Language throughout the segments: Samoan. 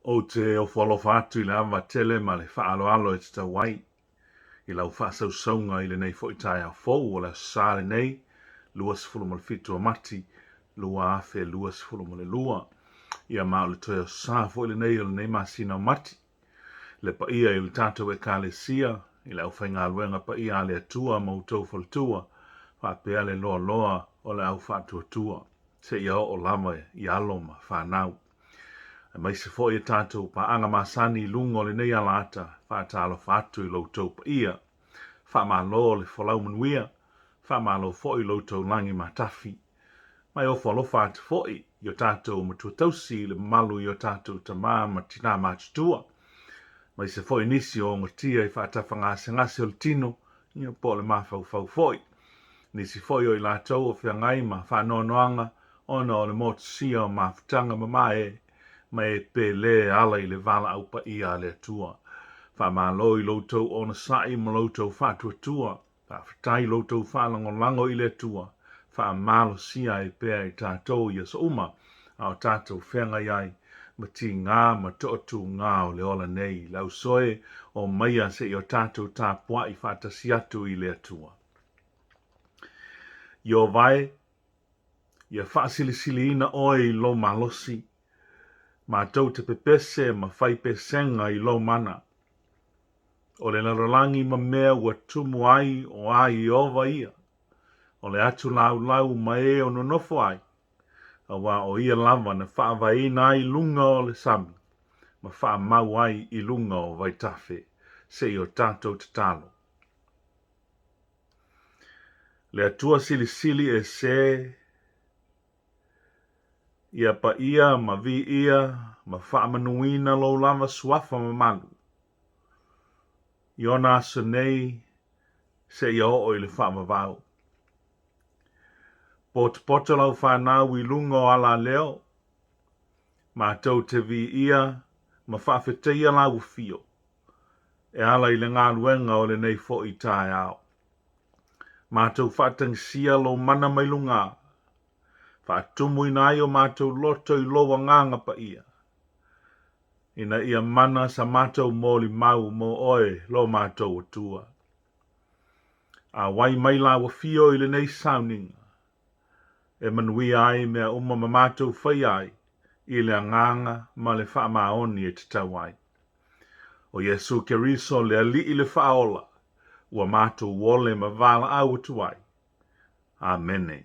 Ou te ofo alofa atu i le ava tele ma le faaaloalo e tatau ai i lau faasausauga i lenei foi taeao fou o le Aso Sa lenei, 27 o Mati, 2022. Ia ma o le toe Aso Sa foi lenei o lenei masina o Mati. Le paia i le tatou Ekalesia, i le aufaigaluega paia a le Atua ma outou faletua, faapea le loaloa o le au faatuatua, seia oo lava i alo ma fanau. Aemaise foi a tatou paaga masani i luga o lenei alaata, faatalofa atu i lo outou paia. Faamalo le folau manuia, faamalo foi i lo outou lagi matafi. Ma e ofo alofa atu foi i o tatou matua tausi i le mamalu i o tatou tama ma tina matutua. Aemaise foi nisi o ogatia i faatafagasegase o le tino, ia po o le mafaufau foi. Nisi foi o i latou o feagai ma faanoanoaga ona o le motusia o mafutaga mamae ma e pele e ala i le valaau paia a le Atua. Faamalo i lo outou onosai ma lo outou faatuatua. Faafetai i lo outou faalagolago i le Atua. Faamalosia ai pea i tatou i aso uma a o tatou feagai ai ma tigā ma toatūgā o le ola nei. Le auso e, omaia se i o tatou tapuai faatasi atu i le Atua. Ieova e, ia faasilisiliina oe i lou malosi, matou te pepese ma fai pesega i lou mana. O le lalolagi ma mea ua tumu ai o a Ieova ia, o le atu laulau ma e o nonofo ai, aua o ia lava na faavaeina ai luga o le sami ma faamau ai i luga o vaitafe, se i o tatou tatalo. Le Atua Silisili Ese, ia paia ma viia ma faamanuina lou lava suafa mamalu i ona aso nei seia oo i le faavavau. Potopoto lau fanau i luga o alaleo, matou te viia ma faafetaia lau afio e ala i le galuega o lenei foi taeao. Matou faatagisia lou mana mai luga, faatumuina ai o matou loto i lou agaga paia, ina ia mana sa matou molimau mo oe lo matou Atua. Auai mai lau afio i lenei sauniga, e manuia ai mea uma ma matou faia ai i le agaga ma le faamaoni e tatau ai. O Iesu Keriso le Alii le Faaola, ua matou ole ma valaau atu ai. Amene.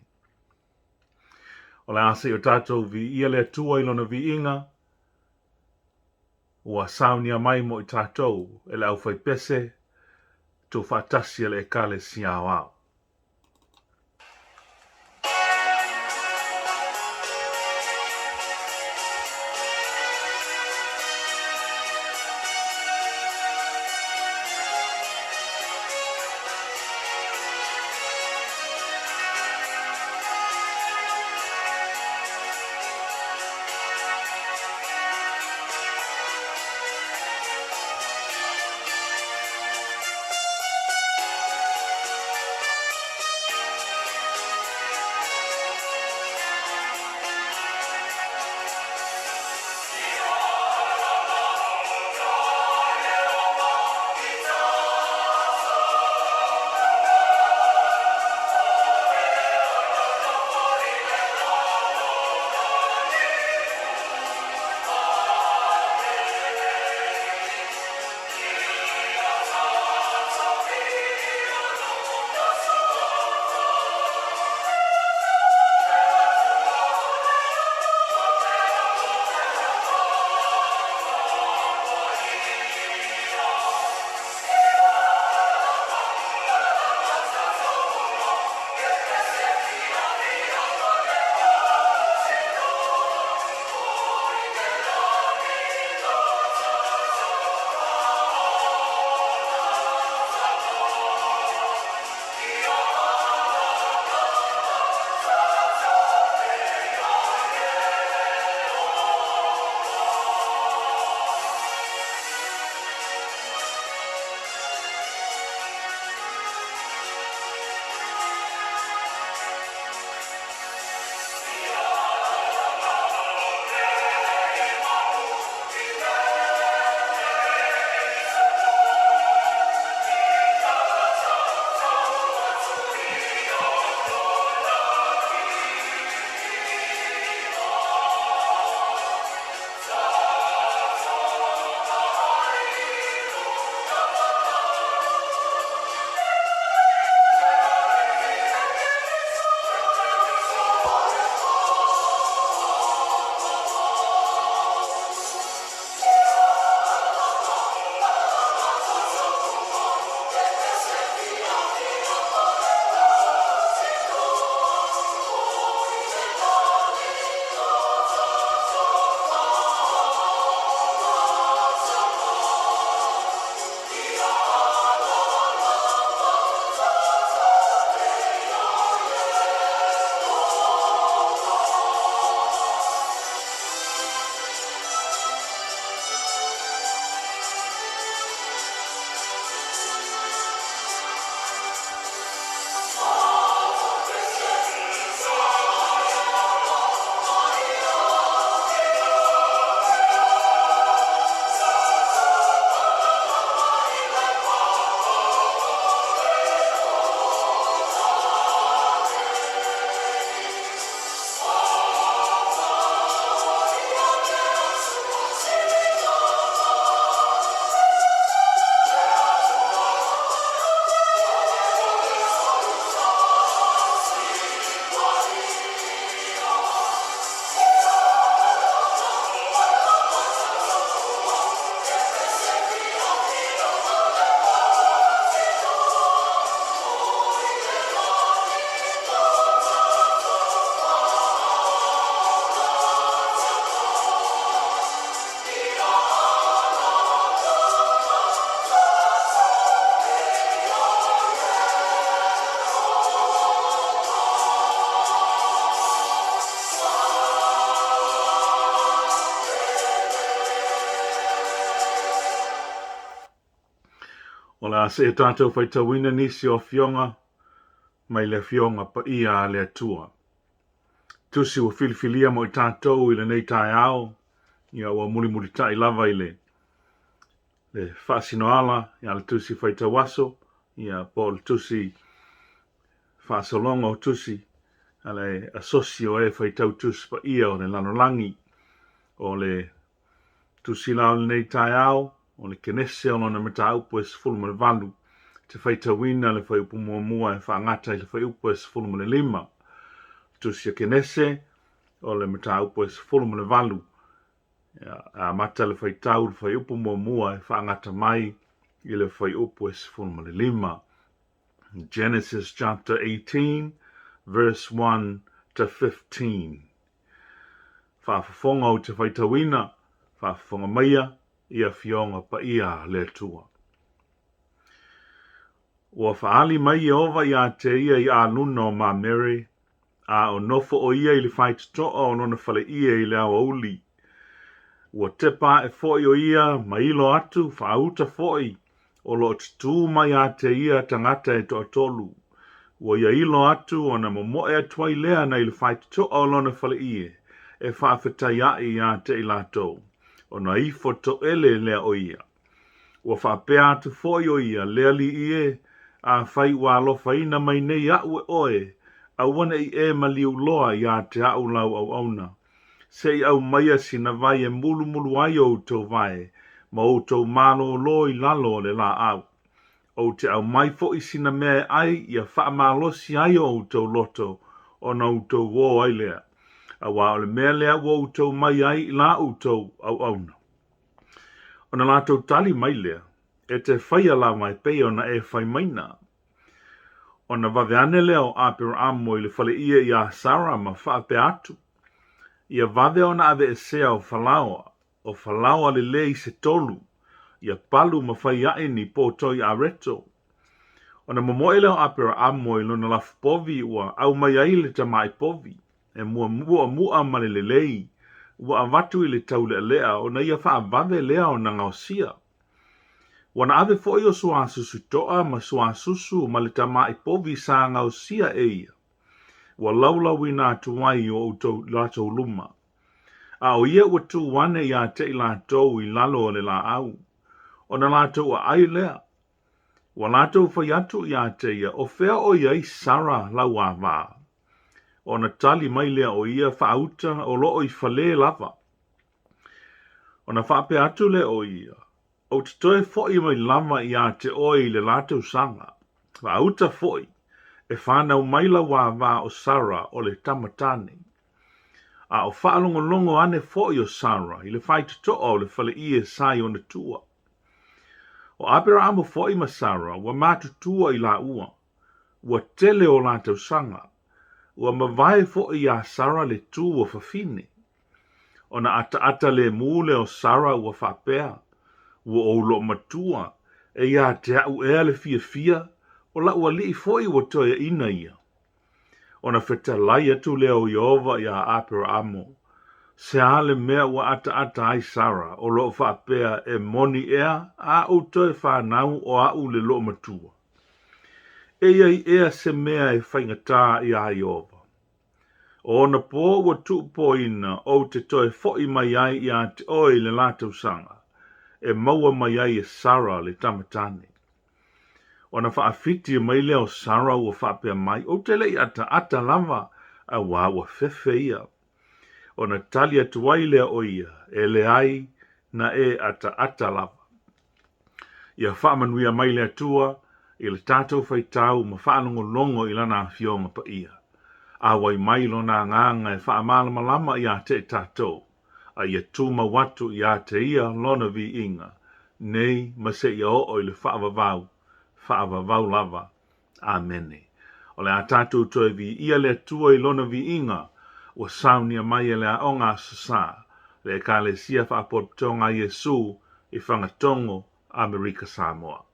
O le a se i o tatou viia le Atua i lona viiga, ua saunia mai mo i tatou e le aufaipese tuufaatasi a le Ekalesia Aoao. O le a seia tatou faitauina nisi o Afioga mai le Afioga Paia a le Atua. Tusi ua filifilia mo i tatou i lenei taeao, ia ua mulimulitai lava i le le faasinoala ia le tusi faitau aso, ia po o le tusi faasologa o tusi a le asosi o e faitau tusi paia o le lalolagi. O le Tusi la o lenei taeao, o le Kenese o lona mataupu e 18, te faitauina le fuaiupu muamua e faagata i le fuaiupu e 15. Tusi a Kenese, o le mataupu e 18, e amata le faitau i le fuaiupu muamua e faagata mai i le fuaiupu e 15. Genesis chapter 18, verse 1 to 15. Faafofoga ou te faitauina, faafofoga maia i Afioga paia a le Atua. Ua faaali mai Ieova iā te ia i ʻĀluna o Mamere, a o nofo ʻo ia i le faitotoa o lona faleie i le aoauli. Ua tepa aʻe foi ʻo ia ma ilo atu, faauta foi, o lo o tutū mai iā te ia tagata e toatolu. Ua ia ilo atu ona momoe atu ai lea nai le faitotoa o lona faleie e faafetai aʻe iā te i latou, ona ifo toʻele lea o ia. Ua faapea atu foi ʻo ia, Le Alii e, afai ua alofaina mai nei aʻu e ʻoe, aua ne i e maliu loa iā te aʻu lau auauna. Se i aumaia sina vai e mulumulu ai outou vae ma outou malōlō i lalo o le lāʻau. Ou te aumai foi sina mea e ʻai ia faamalosi ai o outou loto ona outou ō ai lea, auā o le mea lea ua outou mai ai i la outou auauna. Ona latou tali mai lea, E te faia lava e pei ona e fai maina. Ona vave ane lea o Aperaamo i le faleie iā Sara ma faapea atu, Ia vave ona aveesea o falaoa, o falaoa lelei se tolu, ia palu ma fai aʻe ni potoi areto. Ona momoe lea o Aperaamo i lona lafupovi ua aumai ai le tamāʻi povi, e muamuamuʻa ma le lelei, ua avatu i le taulealea ona ia faavave lea ona gaosia. Ua na ave foi o suasusu toa ma suasusu ma le tamāʻi povi sa gaosia e ia, ua laulauina atu ai i o outou latou luma. A ʻo ia ua tū ane iā te i latou i lalo o le lāʻau, ona latou ʻaʻai lea. Ua latou fai atu iā te ia, O fea o i ai Sara lau āwā? Ona tali mai lea o ia, Faauta, o lo o i fale lava. Ona faapea atu lea o ia, Ou te toe foʻi mai lava iā te ʻoe i le la tausaga, faauta foʻi, e whānau mai lau āwā ʻo Sara o le tama tāne. A o faalogologo ane foʻi ʻo Sara i le faitotoa o le faleie sa i ona tua. ʻO Aperaamo foʻi ma Sara ua matutua i lāua, ua tele o la tausaga, ua mavae foʻi iā Sara le tū o fafine. Ona ʻataʻata lēmū lea o Sara ua faapea, Ua ou loomatua, e iā te aʻu ea le fiafia, o laʻu alii foʻi ua toeaʻina ia. Ona fetalai atu lea o Ieova iā Aperaamo, Se a le mea ua ʻataʻata ai Sara, o loo faapea, E moni ea, a ou toe whānau o aʻu le loomatua? E i ai ea se mea e faigata iā Ieova? O ona pō ua tuupoina ou te toe foʻi mai ai iā te ʻoe i le la tausaga, e maua mai ai e Sara le tama tāne. Ona faawhiti mai lea o Sara ua faapea mai, Ou te le i ʻataʻata lava, auā ua fefe ia. Ona tali atu ai lea o ia, E leai, na e ʻataʻata lava. Ia faamanuia mai le Atua i le tatou faitau ma faalogologo i Lana Afioga Paia. Auai mai Lona Agaga e faamalamalama iā te tatou, a ia tumau atu iā te Ia Lona viiga, nei ma seia oo i le faavavau, faavavau lava. Amene. O le a tatou toe viia le Atua i Lona viiga, ua saunia mai e le Aoga Aso Sa, le Ekalesia Faapotopotoga a Iesu i Fagatogo, Amerika Samoa.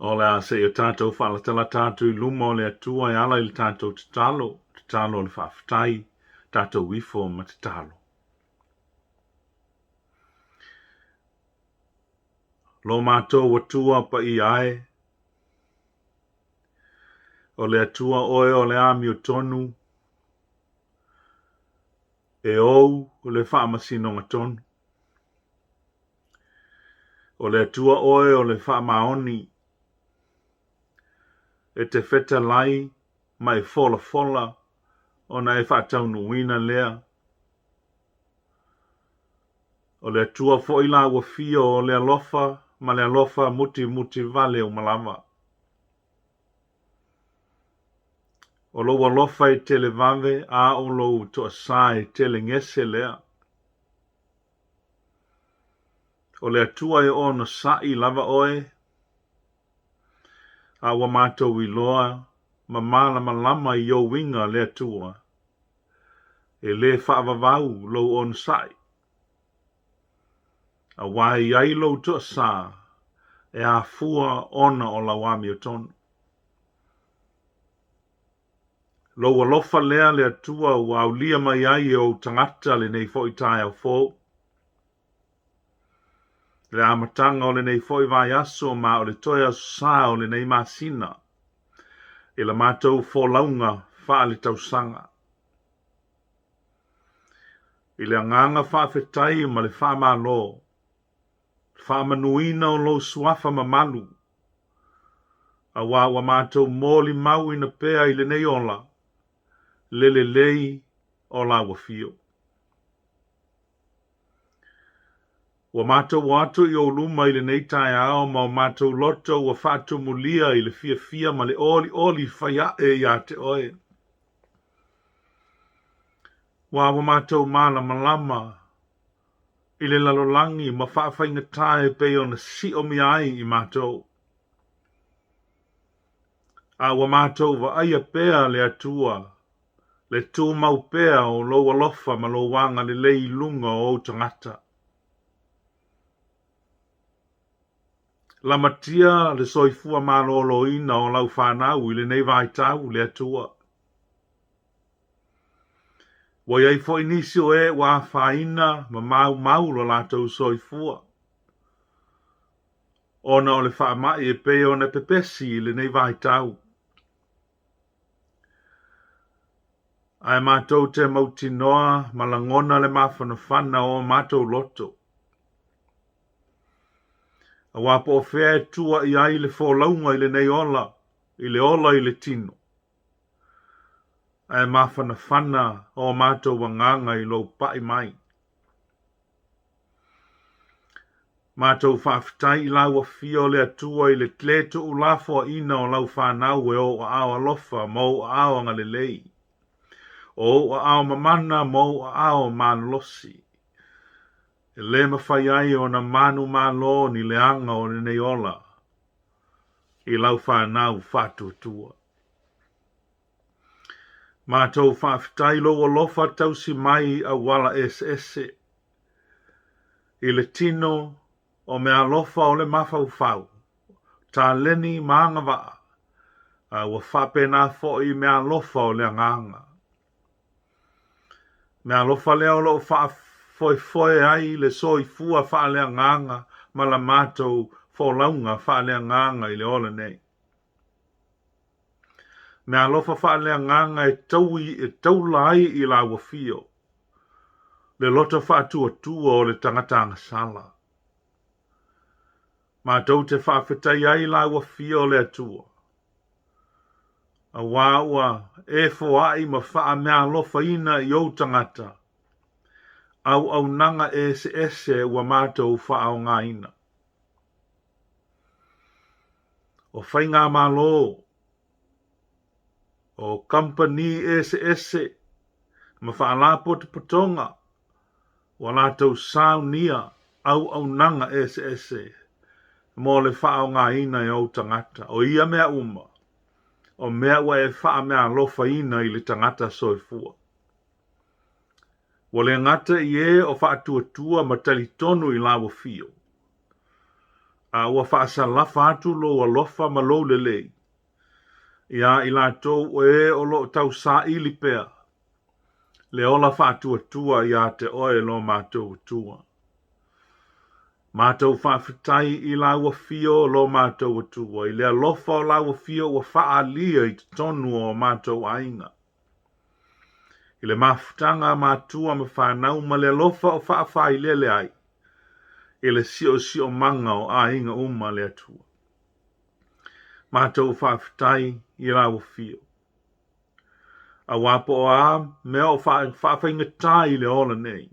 O le a se i o tatou faalatalata atu i luma o le Atua e ala i le tatou tatalo, tatalo o le faafetai, tatou ifo ma tatalo. Lo matou Atua paia e, o le Atua oe o le amiotonu, e ou le faamasinoga tonu. O le Atua oe o le faamaoni, e te fetalai ma e folafola ona e faataunuuina lea. O le Atua foi la ua fio o le alofa ma le alofa mutimuti vale uma lava. O lou alofa e tele vave, a o lou toasā e tele gese lea. O le Atua e onosai lava oe, a ua matou iloa ma malamalama i ou uiga le Atua, e lē faavavau lou onosai, auā e i ai lou toasā e afua ona o lau amiotonu. Lou alofa lea le Atua ua aulia mai ai e ou tagata lenei foi taeao fou. Le amataga o lenei foi vaiaso ma o le toe aso Sa o lenei masina i la matou folauga faaletausaga. I le agaga faafetai ma le faamalo, faamanuina o lou suafa mamalu, auā ua matou molimauina pea i lenei ola le lelei o lau afio. Ua matou o atu i ou luma i lenei taeao ma o matou loto ua faatumulia i le fiafia ma le olioli fai ae iā te oe. Auā ua matou malamalama i le lalolagi ma faafaigata e pei ona siomia ai i matou. A ua matou vaaia pea le Atua le tumau pea o lou alofa ma lou agalelei i luga o ou tagata. Lamatia le soifua maloloina o lau fanau i lenei vaitau, le Atua. Ua i ai foi nisi o e ua afaina ma maumau lo latou soifua, ona o le faamai e pei ona pepesi i lenei vaitau. Ae matou te mautinoa ma lagona le mafanafana o o matou loto. Auā po o fea e tua i ai le folauga i lenei ola, i le ola i le tino, ae mafanafana o matou agaga i lou pai mai. Matou faafetai i lau Afio le Atua i le le tuulafoaiina o lau fanau e ou aao alofa ma ou aao agalelei, o ou aao mamana ma ou aao malolosi, e le mafai ai ona manumalo ni leaga o lenei ola i lau fanau faatuatua. Matou faafetai i lou alofa tausi mai i auala eseese, i le tino o meaalofa o le mafaufau, taleni ma agavaa, a ua faapena foi i meaalofa o le agaga. Meaalofa lea o lo o faafoefoe ai le soifua faaleagaga ma la matou folauga faaleagaga i le ola nei. Meaalofa faaleagaga e taui e taula ai i lau afio le loto faatuatua o le tagata agasala. Matou te faafetai ai i lau afio le Atua, auā ua e foai ma faameaalofaina i ou tagata auaunaga eseese ua matou faaaogaina. O faigamalo, o kamupani eseese ma faalapotopotoga ua latou saunia auaunaga eseese mo le faaaogaina e ou tagata. O ia mea uma, o mea ua e faameaalofaina i le tagata soifua. Ua le gata i e o faatuatua ma talitonu i lau afio, A ua faasalafa atu lou alofa ma lou lelei iā i latou o e o lo o tausaili pea le ola faatuatua iā te oe lo matou Atua. Matou faafetai i lau Afio lo matou Atua, i le alofa o lau Afio ua faaalia i totonu o matou aiga. I le mafutaga a matua ma fanau ma le alofa o faafailele ai i le siosiomaga o aiga uma a le Atua. Matou faafetai i lau Afio. Aua po o a mea o faafaigata i le ola nei,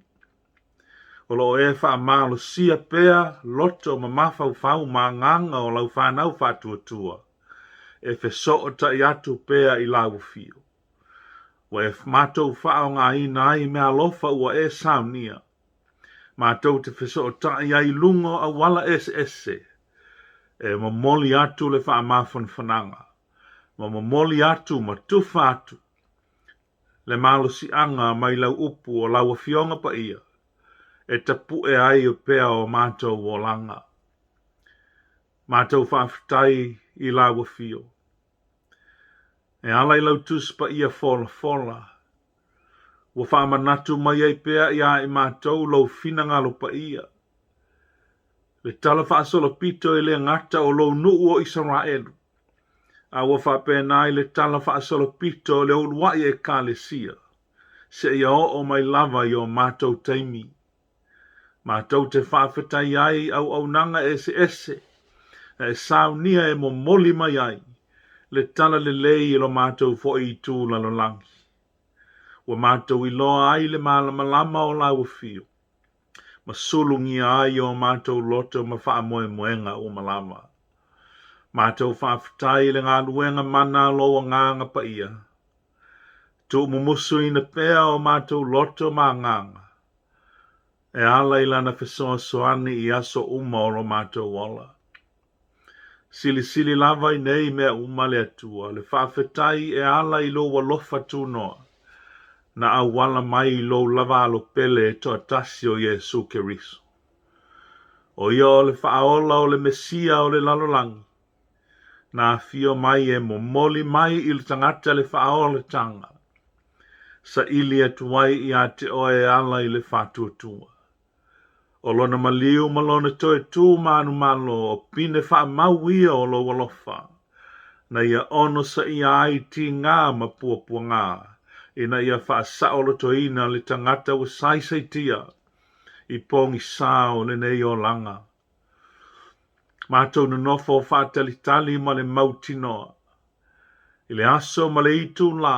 o lo o e faamalosia pea loto ma mafaufau ma agaga o lau fanau faatuatua e fesootai atu pea i lau Afio. Ua e matou faaaogaina ai meaalofa ua e saunia, matou te fesootai ai i luga o auala eseese e momoli atu le faamafanafanaga ma momoli atu ma tufa atu le malosiaga mai lau upu o lau Afioga Paia e tapue ai pea o matou olaga. Matou faafetai i lau Afio. E ala i lau Tusi Paia folafola, ua faamanatu mai ai pea iā i matou lou finagalo paia, le tala faasolopito e le gata o lou nuu o Isaraelu, a ua faapena i le tala faasolopito o le uluai Ekalesia, seia oo mai lava i o matou taimi. Matou te faafetai ai i auaunaga eseese na e saunia e momoli mai ai le tala lelei i lo matou foi itu lalolagi. Ua matou iloa ai le malamalama o lau afio, ma sulugia ai o matou loto ma faamoemoega uma lava. Matou faafetai i le galuega mana a lou Agaga Paia. Tuumumusuina pea o matou loto ma agaga, e ala i lana fesoasoani i aso uma o lo matou ola. Silisili lava i nei mea uma le Atua, le faafetai e ala i lou alofa tunoa, na auala mai i lou lava Alo pele e toatasi o Iesu Keriso. O ia o le Faaola o le Mesia o le lalolagi, na afio mai e momoli mai i le tagata le faaolataga, saili atu ai iā te oe e ala i le faatuatua. O lona maliu ma lona toe tu manumalo o pine faamau ia o lou alofa, na ia onosaia ai tigā ma puapuagā, ina ia faasaolotoina le tagata ua saisaitia i pogisā o lenei olaga. Matou nonofo faatalitali ma le mautinoa i le aso ma le itulā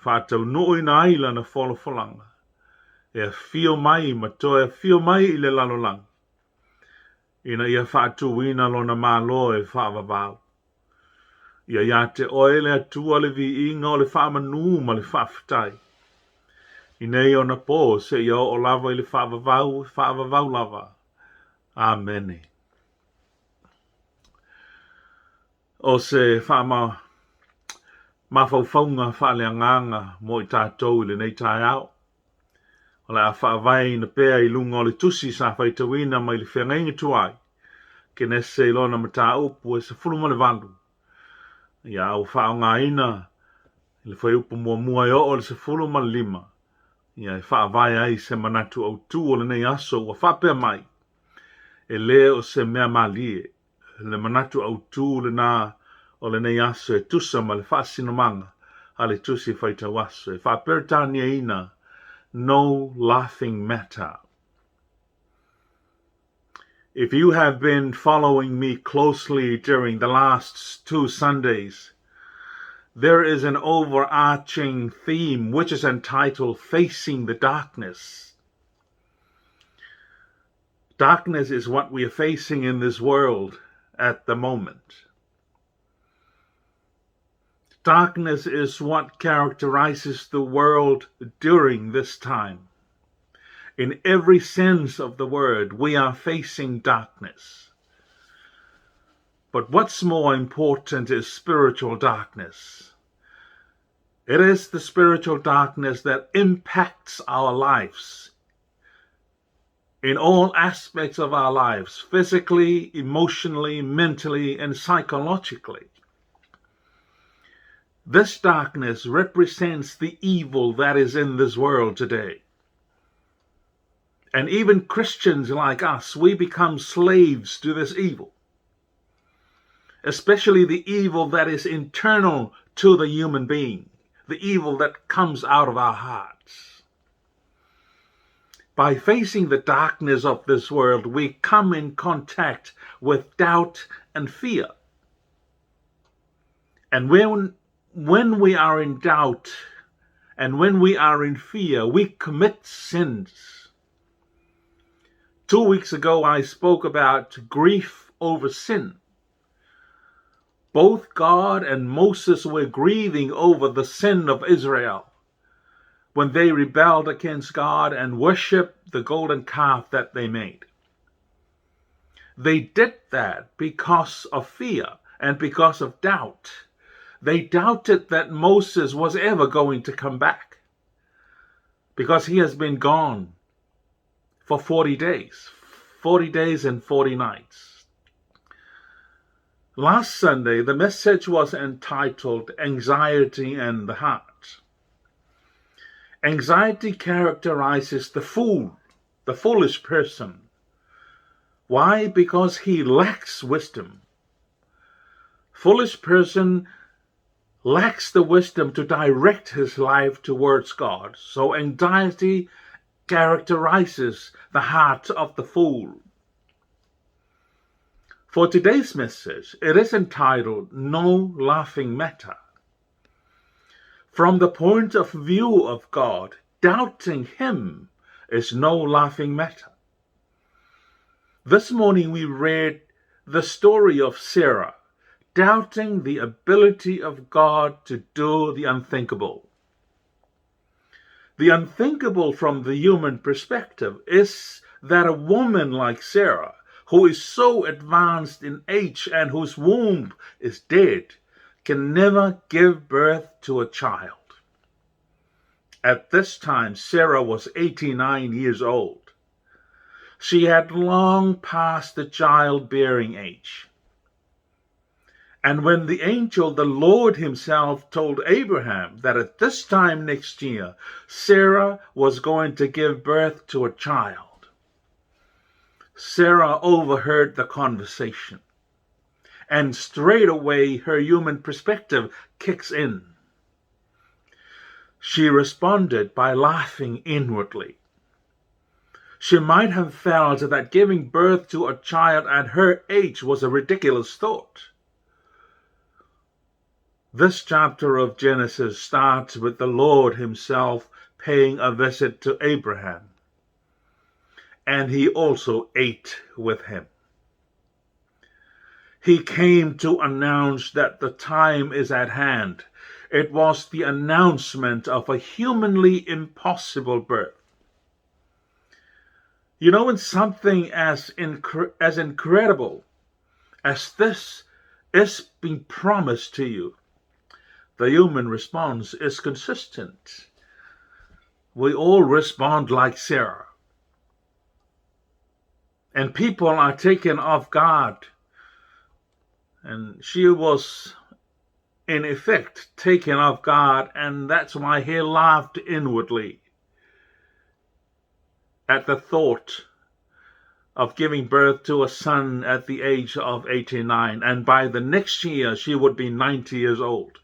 faataunuuina ai lana folafolaga e afio mai ma toe afio mai i le lalolagi ina ia faatuina lona Malo e faavavau. Ia iā te oe le Atua le viiga o le faamanu ma le faafetai i nei ona pō seia oo lava i le faavavau e faavavau lava. Amene. O se faama mafaufauga faaleagaga mo i tatou i lenei taeao. O le a faavaeina pea i luga o le tusi sa faitauina mai le feagaiga tuai, Kenese i lona mataupu e 18. Ia a ua faaaogaina i le fuaiupu muamua e oo i le 15, ia e faavae ai se manatu autū o lenei aso ua faapea mai, E lē o se mea malie le manatu autū lenā o lenei aso e tusa ma le faasinomaga a le Tusi Faitau Aso e faa-Peretaniaina No Laughing Matter. If you have been following me closely during the last two Sundays, there is an overarching theme which is entitled Facing the Darkness. Darkness is what we are facing in this world at the moment. Darkness is what characterizes the world during this time. In every sense of the word, we are facing darkness. But what's more important is spiritual darkness. It is the spiritual darkness that impacts our lives. In all aspects of our lives, physically, emotionally, mentally, and psychologically. This darkness represents the evil that is in this world today. And even Christians like us, we become slaves to this evil, especially the evil that is internal to the human being, the evil that comes out of our hearts. By facing the darkness of this world, we come in contact with doubt and fear. And when, when we are in doubt and when we are in fear, we commit sins. 2 weeks ago, I spoke about grief over sin. Both God and Moses were grieving over the sin of Israel when they rebelled against God and worshiped the golden calf that they made. They did that because of fear and because of doubt. They doubted that Moses was ever going to come back because he has been gone for 40 days, 40 days and 40 nights. Last Sunday, the message was entitled Anxiety and the Heart. Anxiety characterizes the fool, the foolish person. Why? Because he lacks wisdom. Foolish person lacks the wisdom to direct his life towards God. So anxiety characterizes the heart of the fool. For today's message, it is entitled No Laughing Matter. From the point of view of God, doubting Him is no laughing matter. This morning we read the story of Sarah doubting the ability of God to do the unthinkable. The unthinkable from the human perspective is that a woman like Sarah, who is so advanced in age and whose womb is dead, can never give birth to a child. At this time, Sarah was 89 years old. She had long passed the childbearing age. And when the angel, the Lord himself, told Abraham that at this time next year, Sarah was going to give birth to a child, Sarah overheard the conversation. And straight away, her human perspective kicks in. She responded by laughing inwardly. She might have felt that giving birth to a child at her age was a ridiculous thought. This chapter of Genesis starts with the Lord himself paying a visit to Abraham, and he also ate with him. He came to announce that the time is at hand. It was the announcement of a humanly impossible birth. You know, when something as, incre- as incredible as this is being promised to you, the human response is consistent. We all respond like Sarah. And people are taken off guard. And she was, in effect, taken off guard, and that's why he laughed inwardly at the thought of giving birth to a son at the age of 89. And by the next year, she would be 90 years old.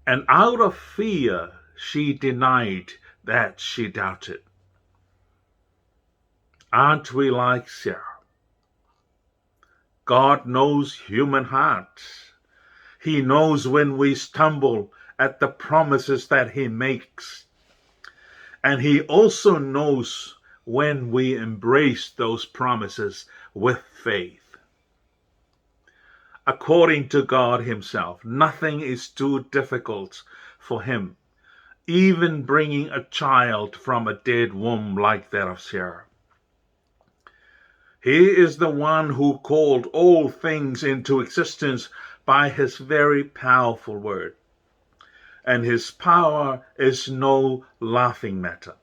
And out of fear, she denied that she doubted. Aren't we like Sarah? God knows human hearts. He knows when we stumble at the promises that He makes. And He also knows when we embrace those promises with faith. According to God Himself, nothing is too difficult for Him, even bringing a child from a dead womb like that of Sarah. He is the one who called all things into existence by his very powerful word. And his power is no laughing matter.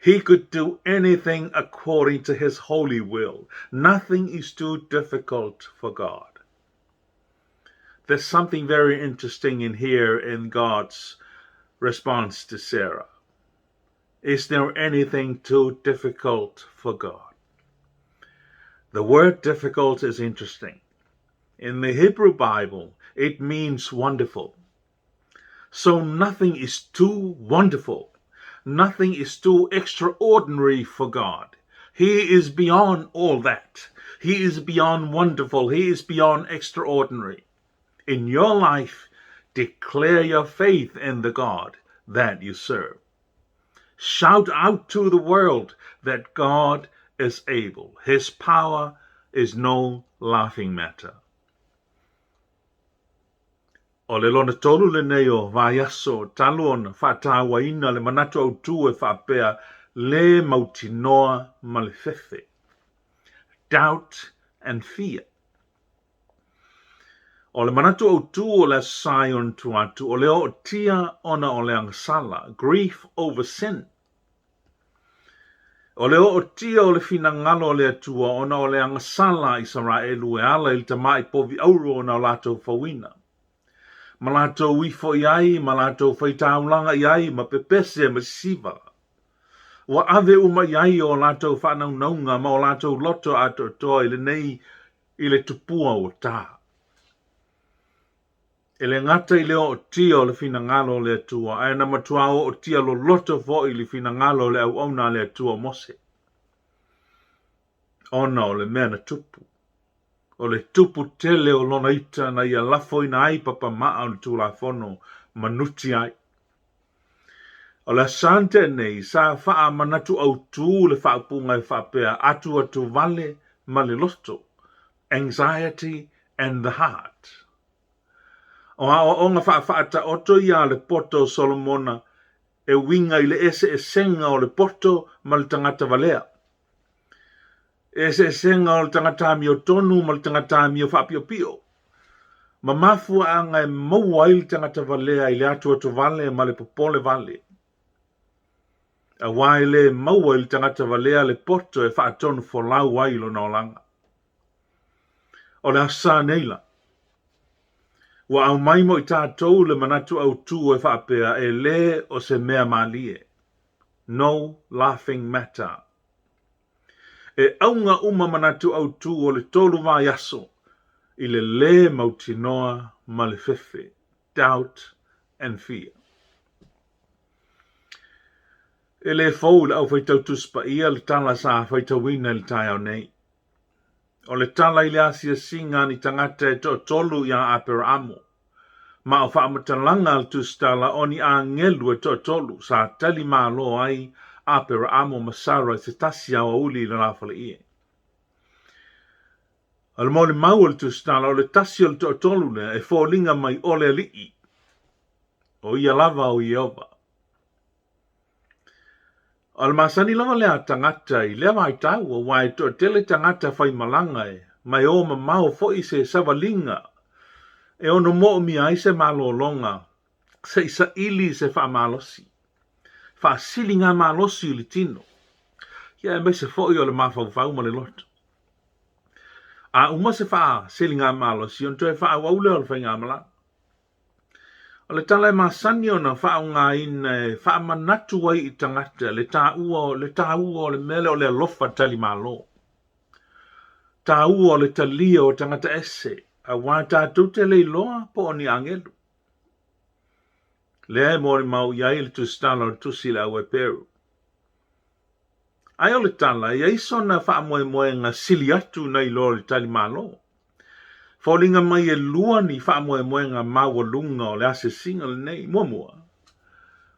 He could do anything according to his holy will. Nothing is too difficult for God. There's something very interesting in here in God's response to Sarah. Is there anything too difficult for God? The word difficult is interesting. In the Hebrew Bible, it means wonderful. So nothing is too wonderful. Nothing is too extraordinary for God. He is beyond all that. He is beyond wonderful. He is beyond extraordinary. In your life, declare your faith in the God that you serve. Shout out to the world that God is able. His power is no laughing matter. O le lona tolu lenei o vaiaso talu ona faatauaina le manatu autū e faapea le mautinoa ma le fefe. Doubt and fear. O le manatu autū o le Aso Sa i ona tua atu, o le ootia ona o le agasala, grief over sin. O le ootia o le finagalo o le Atua ona o le agasala a Isaraelu e ala i le tamai povi auro na o latou fauina. Ma latou ifo i ai, ma latou faitaulaga i ai, ma pepese ma sisiva. Ua ave uma i ai o latou faanaunauga ma o latou loto atoatoa i lenei i le tupua ua ta. E le gata i le ootia o le finagalo o le Atua, ae na matuā ootia loloto foi i le finagalo o le auauna a le Atua o Mose. Ona o le mea na tupu, o le tupu tele o lona ita na ia lafoina ai papamaa o le Tulafono ma nuti ai. O le Asante nei sa faamanatu autū le faaupuga e faapea atuatuvale ma le loto, anxiety and the heart. O aoaoga faafaataoto ia a le poto o Solomona e uiga i le eseesega o le poto ma le tagata valea, eseesega o le tagata amiotonu ma le tagata amio faapiopio, ma mafuaaga e maua ai le tagata valea i le atuatuvale ma le popole vale. Aua e le maua i le tagata valea le poto e faatonu folau ai lona olaga. O le aso sa nei la, ua aumai mo i tatou le manatu autū e faapea e lē o se mea malie, no laughing matter. E auga uma manatu autū o le tolu vaiaso i le lē mautinoa ma le fefe, doubt and fear. E lē fou i le aufaitau Tusi Paia le tala sa faitauina i le taeao nei. O le tala i le asiasiga a ni tagata e toatolu iā Aperaamo, ma o faamatalaga a le tusitala o ni agelu e toatolu sa tali malo ai Aperaamo ma Sara i se tasi aoauli i le lafaleie. O le molimau o le tusitala o le tasi o le toatolu lea e foliga mai o le Alii, o ia lava o Ieova. O le masani lava lea a tagata i lea vaitau, aua e toatele tagata faimalaga e, ma e o mamao foi se savaliga e ono moomia ai se malologa se i saili se faamalosi, faasiligamalosi i le tino, ia aemaise foi o le mafaufau ma le loto. A uma se faasiligamalosi ona toe faaauau lea o le faigamalaga. O le tala e masani ona faaaogaina e faamanatu ai i tagata le taua le taua o le mea lea o le alofa talimalo. Taua o le talia o tagata ese, aua tatou te le iloa po o ni agelu. Lea e molimau i ai le tusitala o le tusi i le au Eperu. Ae o le tala, e i ai sona faamoemoega sili atu nai lo le talimalo. Foliga mai e lua ni faamoemoega maualuga o le asiasiga lenei. Muamua,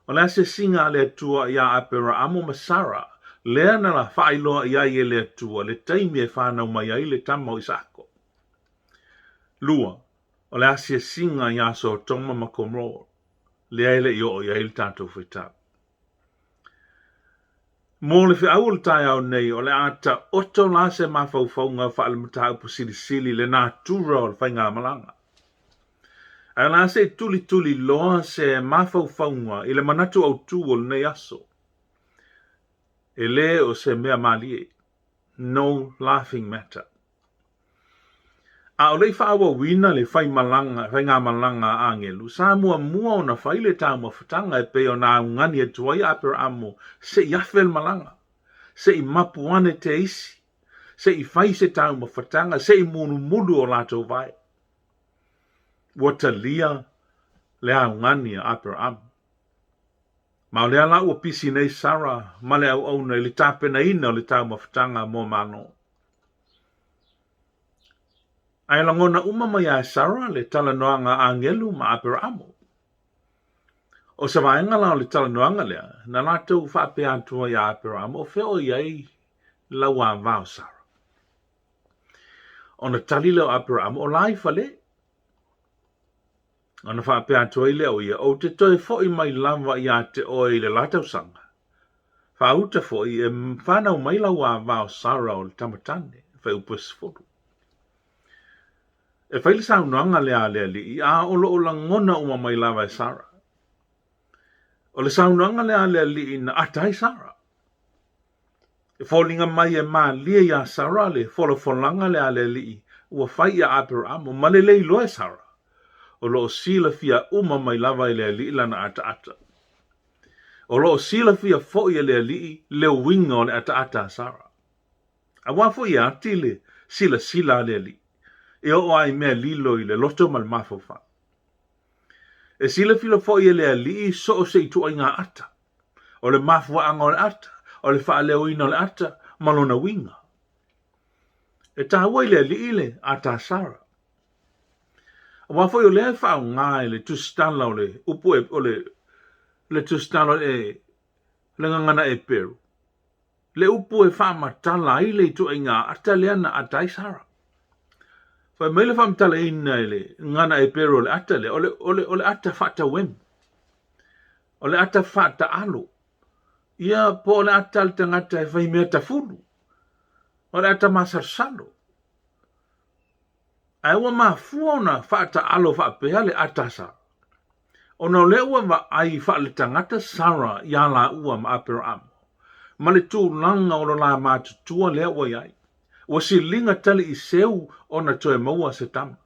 o le asiasiga a le Atua iā Aperaamo ma Sara, lea na faailoa i ai e le Atua le taimi e fanau mai ai le tama o Isaako. Lua, o le asiasiga iā Sotoma ma Komoro, lea e le i oo i ai le tatou faitau. Mo le feau o le taeao nei, o le a taoto la se mafaufauga faale-mataupu silisili le natura o le faigamalaga. Ae o le a se i tulituliloa se mafaufauga i le manatu autū o lenei aso. E le o se mea mālie. No laughing matter. A o le i faaauauina le faimalaga, faigamalaga a agelu, sa muamua ona fai le taumafataga e pei ona augani atu ai Aperamo se i afe le malaga, se i mapu ane teisi, se i fai se taumafataga, se i mulumulu o latou vae. Ua talia le augani a Aperamo. Ma o lea la ua pisi nei Sara ma le auauna i le tapenaina o le taumafataga mo Malo. Ae lagona uma mai lava e Sara le talanoaga a agelu ma Aperaamo. O se vaega la o le talanoaga lea, na latou faapea atu ai ia Aperaamo, O fea o i ai lau ava o Sara? Ona tali lea o Aperaamo, O la i fale. Ona faapea atu ai lea o ia, Ou te toe foi mai lava ia te oe i le la tausaga. Faauta foi e fanau mai lau ava o Sara o le tama tane, fuaiupu e 10. E fai le saunoaga lea a le Alii, a o lo o lagona uma mai lava e Sara. O le saunoaga lea a le Alii na ata ai Sara. E foliga mai e malie iā Sara le folafolaga lea a le Alii ua fai iā Aperamo, ma le le iloa e Sara, o lo o silafia uma mai lava e le Alii lana ataata. O lo o silafia foi e le Alii le uiga o le ataata a Sara. Aua foi e ati le silasila a le Alii, e oo lava i mea lilo i le loto ma le mafaufau. E silafila foi e le Alii so o se ituaiga ata, o le mafuaaga o le ata, o le faaleoina o le ata ma lona uiga. E taua i le Alii le ata a Sara. Aua foi o lea e faaaoga e le tusitala o le upu o le le tusitala o le le gagana Eperu, le upu e faamatala ai le ituaiga ata lea na ata ai Sara. Fai mai le faamatalaina e le gagana Eperu o le ata lea, o le, o le, o le ata faatauemu. O le ata faataalo. Ia, po o le ata a le tagata e fai mea tafulu. O le ata masalosalo. Ae ua mafua ona faataalo faapea le ata a Sara, ona o lea ua vaai faaletagata Sara iā lāua ma Aperaamo, ma le tulaga o lo la matutua lea ua i ai, ua siliga tali'i seu ona toe maua se tama.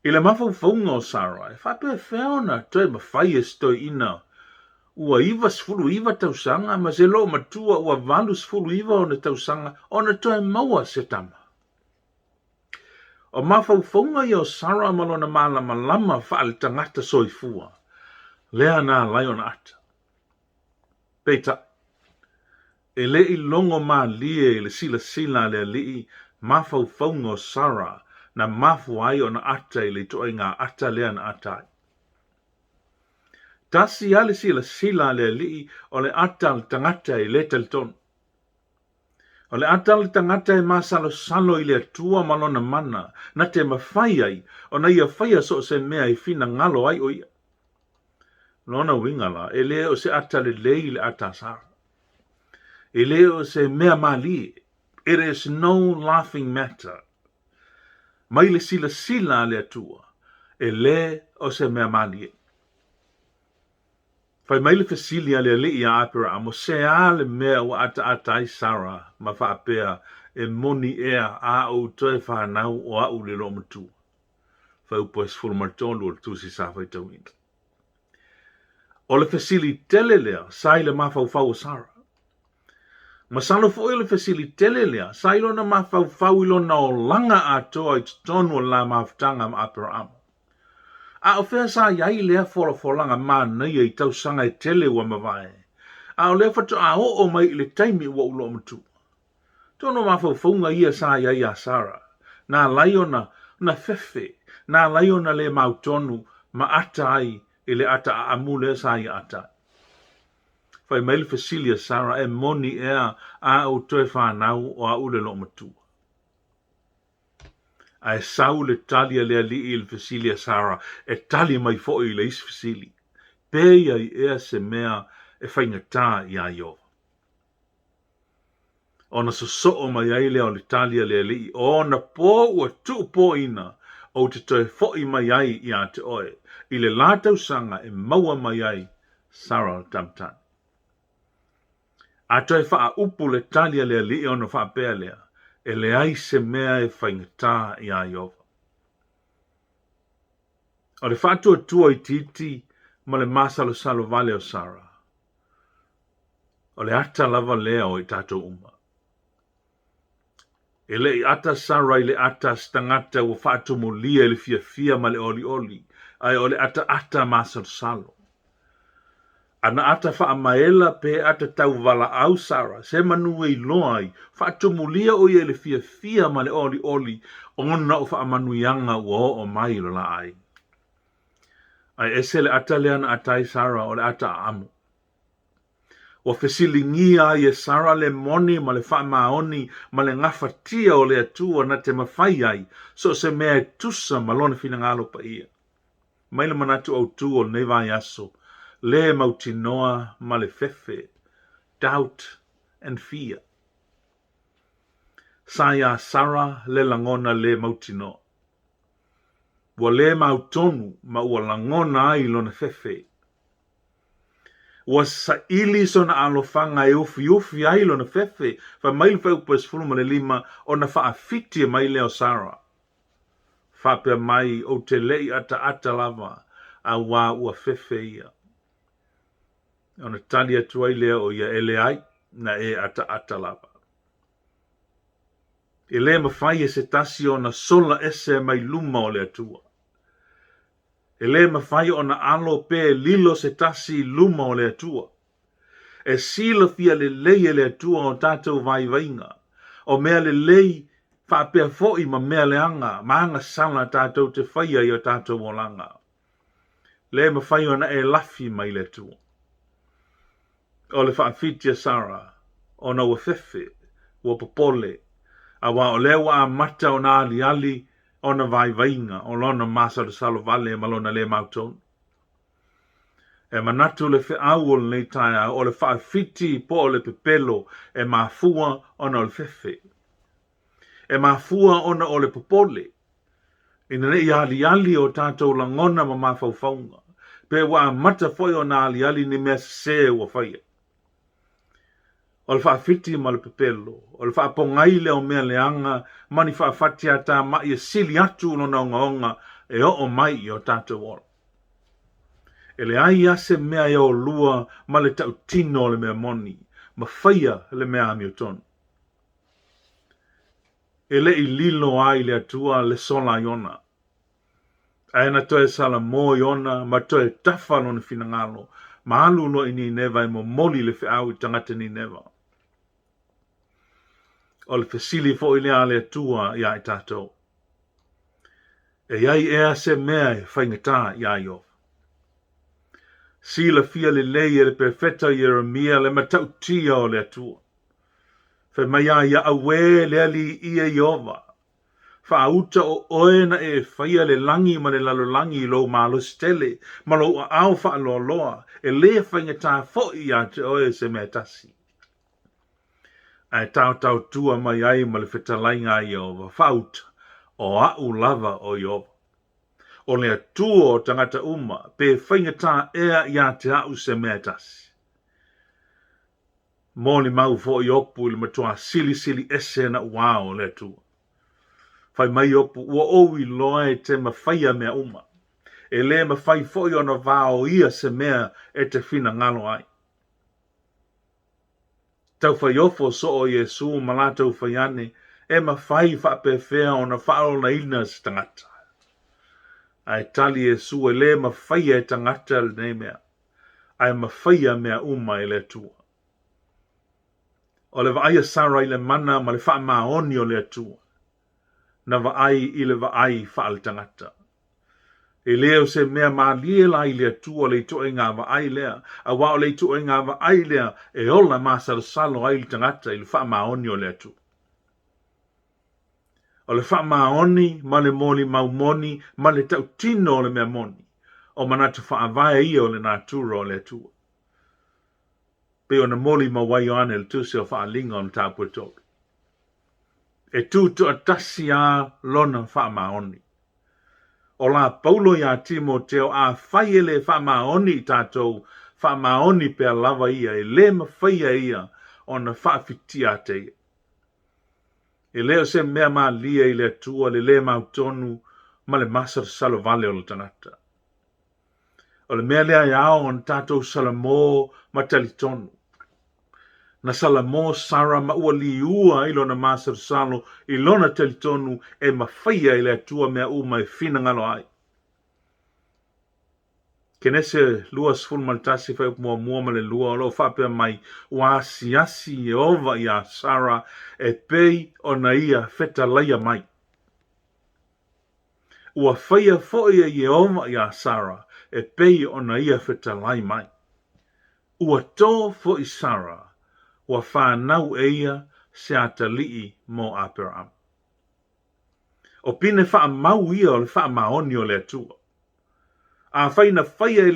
I le mafaufauga o Sara, e faapefea ona toe mafai e se toeaina ua 99 tausaga ma se loomatua ua 89 ona tausaga ona toe maua se tama? O mafaufauga ia o Sara ma lona malamalama faaletagata soifua, lea na ala ai ona ata. Peitai, e le i logo malie i le silasila a le Alii mafaufauga o Sara na mafua ai ona ata i le ituaiga ata lea na ata ai. Tasi lava le silasila a le Alii o le ata a le tagata e le talitonu. O le ata a le tagata e masalosalo i le Atua ma lona mana, na te mafai ai ona ia faia so o se mea e finagalo ai o ia. Lona uiga la, e le o se ata lelei le ata a Sara. E le o se mea malie. It is no laughing matter. Mai le silasila a le Atua, e le o se mea malie. Fai mai le fesili a le Alii iā Aperaamo, Se a le mea ua ataata ai Sara ma faapea, E moni ea a ou toe fanau o a'u le loomatua? Fuaiupu e 13 o le Tusi sa faitauina. O le fesili tele lea sa i le mafaufau o Sara. Masalo foi o le fesili tele lea sa i lona mafaufau i lona olaga atoa i totonu o le la mafutaga ma Aperaamo. A o fea sa i ai lea folafolaga manaia i tausaga e tele ua mavae, a o lea faatoa oo mai i le taimi ua ou loomatua? Tonu o mafaufauga ia sa i ai iā Sara, na ala ai ona na fefe, na ala ai ona le mautonu ma ata ai i le ata aamu lea sa ia ata ai. Fai mai le fesili a Sara, E moni ea a ou toe fanau o a'u le loomatua? Ae sau le tali a le Alii i le fesili a Sara, e tali mai foi i le isi fesili, Pe i ai ea se mea e faigata iā Ieova? Ona sosoo mai ai lea o le tali a le Alii, O ona pō ua tuupoina, ou te toe foi mai ai iā te oe, i le la tausaga e maua mai ai Sara le tama tane. A toe faaupu le tali a le Alii ona faapea lea, E leai se mea e faigata iā Ieova. O le faatuatua itiiti ma le masalosalo vale o Sara, o le ata lava lea o i tatou uma. E le i ata Sara i le ata a se tagata ua faatumulia i le fiafia ma le olioli, ae o le ataata masalosalo. A na ata faamaela pe ata tauvalaau Sara, semanu e iloa ai, faatumulia o ia i le fiafia ma le olioli ona o faamanuiaga ua oo mai i lo la aiga. Ae ese le ata lea na ata ai Sara, o le ata aamo. Ua fesiligia ai e Sara le moni ma le faamaoni ma le gafatia o le Atua na te mafai ai so o se mea e tusa ma Lona finagalo paia. Mai le manatu autū o lenei vaiaso, le mautinoa ma le fefe, doubt and fear. Sa iā Sara le lagona le mautinoa. Ua le mautonu ma ua lagona ai lona fefe. Ua saili sona alofaga e ufiufi ai lona fefe, fai mai le fuaiupu e 15, ona faafiti mai lea o Sara. Faapea mai, Ou te le i ataata lava, auā ua fefe ia. Ona tali atu ai lea o ia, E leai, na e ataata lava. E le mafai e se tasi ona sola ese mai luma o le Atua. E le mafai ona alo pe lilo se tasi i luma o le Atua. E silafia lelei e le Atua o tatou vaivaiga, o mea lelei faapea foi ma mea leaga ma agasala tatou te faia i o tatou olaga. Le mafai ona e lafi mai le Atua. O le faafiti a Sara, ona ua fefe, ua popole, auā o lea ua amata ona aliali ona vaivaiga, o lona masalosalo vale ma lona le mautonu. E manatu le feau o lenei taeao, o le faafiti po o le pepelo e mafua ona o le fefe. E mafua ona o le popole, ina ne i aliali o tatou lagona ma mafaufauga, pe ua amata foi ona aliali ni mea sese ua faia. O le faafiti ma le pepelo, o le faapogai lea o mea leaga ma ni faafatiatamai e sili atu lona ogaoga e oo mai i o tatou ola. E leai lava se mea e olua ma le tautino o le mea moni, ma faia le mea amiotonu. E le i lilo lava i le Atua le sola a Iona. Ae na toe salamo Iona ma toe tafa lona finagalo, ma alu loa i Nineva e momoli le feau i tagata Nineva. O le fesili foi lea a le Atua iā i tatou. E i ai ea se mea e faigata iā Ieova? Silafia lelei e le perofeta Ieremia le matautia o le Atua. Fai mai a ia, Auē le Alii e Ieova! Faauta o oe na e faia le lagi ma le lalolagi i lou malosi tele ma lou aao faaloaloa, e lē faigata foi iā te oe se mea e tasi. Ae taotaotua mai ai ma le fetalaiga a Ieova, Faauta, o a'u lava o Ieova. O le Atua o tagata uma, pe faigata ea iā te a'u se mea e tasi. Molimau foi Iopu i le matuā silisili ese naʻauao o le Atua. Fai mai Iopu, Ua ou iloa e te mafaia mea uma, e lē mafai foi ona vaoia se mea e te finagalo ai. Taufaiofo soo Iesū ma latou fai ane, E mafai faapefea ona faaolaina se tagata? Ae tali Iesū, E lē mafaia e tagata lenei mea. ae mafaia mea uma e le Atua. O le vaai a Sara i le mana ma le faamaoni o le Atua, na vaai i le vaai faaletagata. E le o se mea malie la i le Atua le ituaiga vaai lea, auā o le ituaiga vaai lea e ola masalosalo ai le tagata i le faamaoni o le Atua. O le faamaoni ma le molimau moni ma le tautino o le mea moni, o manatu faavae ia o le natura o le Atua. Pei ona molimau ai Ioane i le Tusi o Faaaliga o Mataupu e 3. E tu toatasi a lona faamaoni. O la Paulo iā Timoteo, Afai e le faamaoni i tatou, faamaoni pea lava ia, e le mafaia e ia ona faafitia te ia. E le o se mea malie i le Atua le lē mautonu ma le masalosalo vale o le tagata. O le mea lea e ao ona tatou salamo ma talitonu. Na salamo Sara ma ua liua ai lona masalosalo i lona talitonu e mafaia e le Atua mea uma e finagalo ai. Kenese 21 fuaiupu muamua ma le lua o lo o faapea mai, Ua asiasi Ieova iā Sara e pei ona ia fetalaia mai. Ua faia foi e Ieova iā Sara e pei ona ia fetalai mai. Ua tō foi Sara, ua fanau e ia se atalii mo Aperahama. O pine faamau ia o le faamaoni o le Atua. Afai na faia e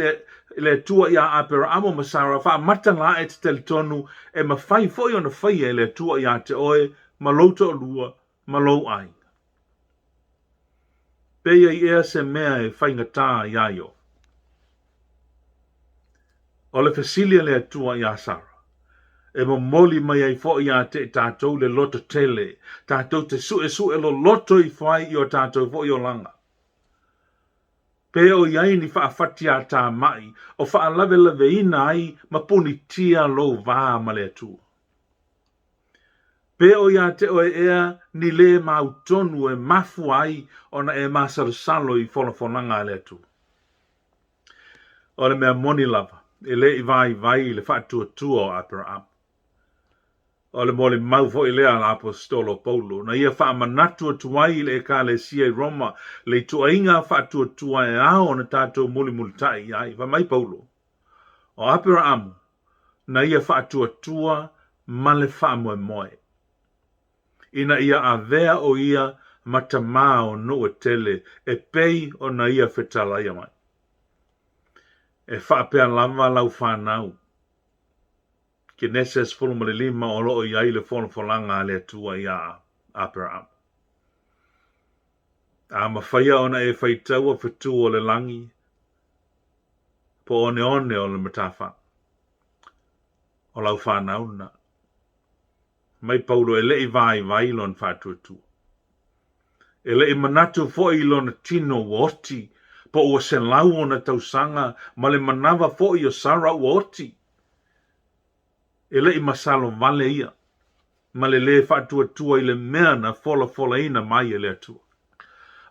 le Atua iā Aperaamo ma Sara, faamata la e te talitonu e mafai foi ona faia e le Atua iā te oe ma lou toalua ma lou aiga. Pe i ai ea se mea e faigata iā Ieova? O le fesili a le Atua iā Sara, e momoli mai ai foi iā te i tatou le loto tele, tatou te suʻesuʻe loloto ifo ai i o tatou foi olaga. Pe o i ai ni faafatiatamai o faalavelaveina ai ma punitia lou va ma le Atua. Pe o iā te oe ea ni lē mautonu e mafua ai ona e masalosalo i folafolaga a le Atua. O le mea moni lava, e le i vaivai le faatuatua o Aperaamo. O le molimau foi lea a le Aposetolo o Paulo, na ia faamanatu atu ai i le Ekalesia i Roma le ituaiga faatuatua e ao ona tatou mulimulitai i ai. Fai mai Paulo, O Aperaamo, na ia faatuatua ma le faamoemoe, ina ia avea ʻo ia ma tamā o nuu e tele e pei ona ia fetalaia mai. E faapea lava lau fanau. Kenese 15 o lo o i ai le folafolaga a le Atua iā Aperaamo. A mafaia ona e faitaua fetu o le lagi, po o oneone o le matafaa. O lau fanau lena. Mai Paulo e le i vaivai lona faatuatua. E le i manatu foi i lona tino ua oti, po ua 100 ona tausaga ma le manava foi o Sara ua oti. E le i masalo vale ia ma le lē faatuatua i le mea na folafolaina mai e le Atua.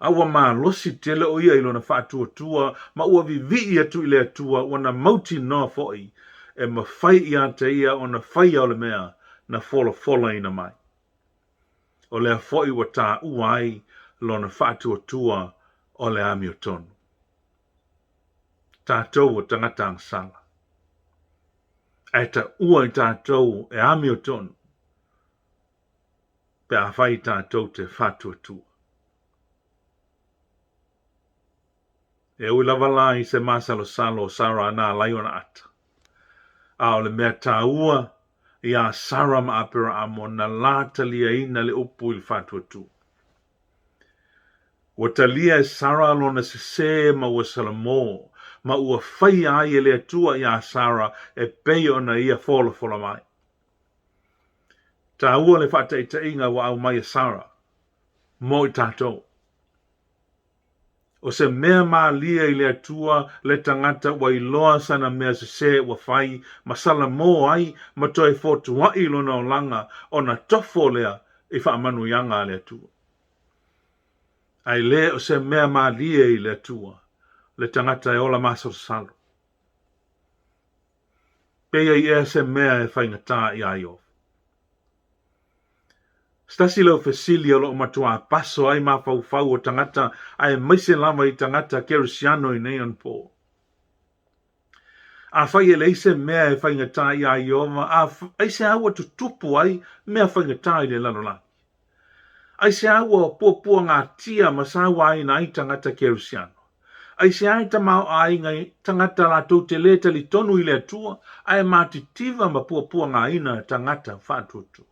A ua malosi tele ʻo ia i lona faatuatua ma ua vivii atu i le Atua ua na mautinoa foi e mafai iā te ia ona faia o le mea na folafolaina mai. O lea foi ua taua ai lona faatuatua o le amiotonu. Tatou o tagata agasala, ae taua i tatou e amiotonu pe afai tatou te faatuatua. E ui lava la i se masalosalo o Sara na alai ona ata, a o le mea taua iā Sara ma Aperaamo na la taliaina le upu i le faatuatua. Ua talia e Sara lona sesē ma ua salamo, ma ua faia ai e le Atua iā Sara e pei ona ia folafola mai. Taua le faataitaiga ua aumai e Sara mo i tatou. O se mea malie i le Atua le tagata ua iloa sana mea sesē ua fai ma salamo ai ma toe fotuaʻi lona olaga ona tofo lea i faamanuiaga a le Atua. Ae le o se mea malie i le Atua le tagata e ola masalosalo. Pe i ai ea se mea e faigata iā Ieova? Se tasi lea o fesili o lo o matuā paso ai mafaufau o tagata aemaise lava i tagata Kerisiano i nei anapo. Afai e leai se mea e faigata iā Ieova, aisea ua tutupu ai mea faigata i le lalolagi? Aisea ua puapuagatia ma sauaina ai tagata Kerisiano? Aisea e tamaoaiga ai tagata latou te lē talitonu i le Atua ae matitiva ma puapuagaina tagata faatuatua?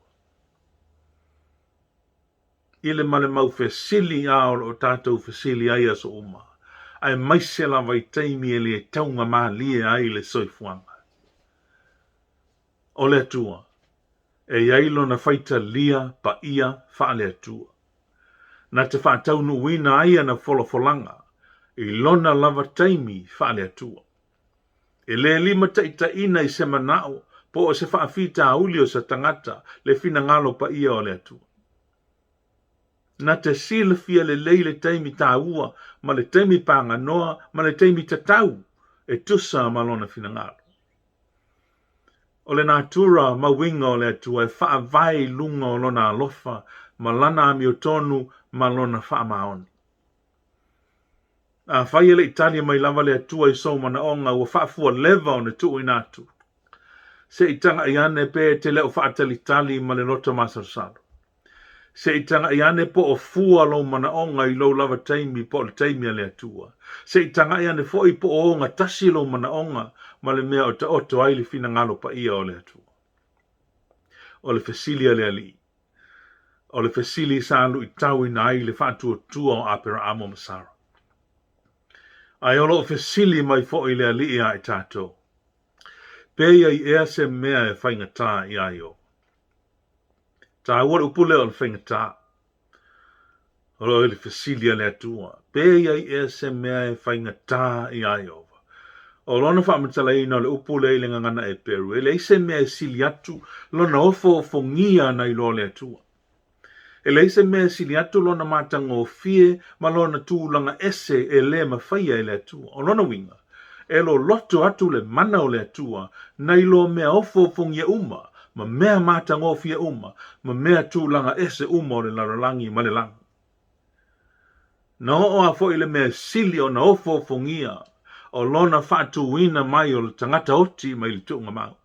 I le ma le mau fesili a o lo o tatou fesili ai aso uma, aemaise lava i taimi e lē taugamalie ai le soifuaga. O le Atua. E i ai lona faitalia paia faale-Atua, na te faataunuuina ai ana folafolaga i lona lava taimi faale-Atua. E le limataitaiina i se manao po o se faafitauli o se tagata le finagalo paia o le Atua. Na te silafia lelei le taimi taua ma le taimi paganoa ma le taimi tatau e tusa ma lona finagalo. O le natura ma uiga o le Atua e faavae i luga o lona alofa ma lana amiotonu ma lona faamaoni. Afai e le i tali mai lava le Atua i sou manaoga ua faafualeva ona tuuina atu, se i tagai ane pe e te le o faatalitali ma le loto masalosalo. Se i tagai ane po o fua lou manaoga i lou lava taimi po o le taimi a le Atua. Se i tagai ane foi po o ogatasi lou manaoga ma le mea o taoto ai le finagalo paia o le Atua. O le fesili a le Alii, o le fesili sa luitauina ai le faatuatua o Aperaamo ma Sara. Ae o lo o fesili mai foi le Alii ia i tatou, Pe i ai ea se mea e faigata iā Ieova? Taua le upu lea o le faigata. O le fesili a le Atua, pe i ai ea se mea e faigata iā Ieova? O lona faamatalaina o le upu lea i le gagana Eperu, e leai se mea e sili atu lona ofoofogia nai lo le Atua. E leai se mea e sili atu lona matagofie ma lona tulaga ese e le mafaia e le Atua. O lona uiga, e loloto atu le mana o le Atua nai lo mea ofoofogia uma, ma mea matagofie uma, ma mea tulaga ese uma o le lalolagi ma le lagi. Na oo lava foi i le mea sili ona ofoofogia o lona faatuina mai o le tagata oti mai le tuugamau.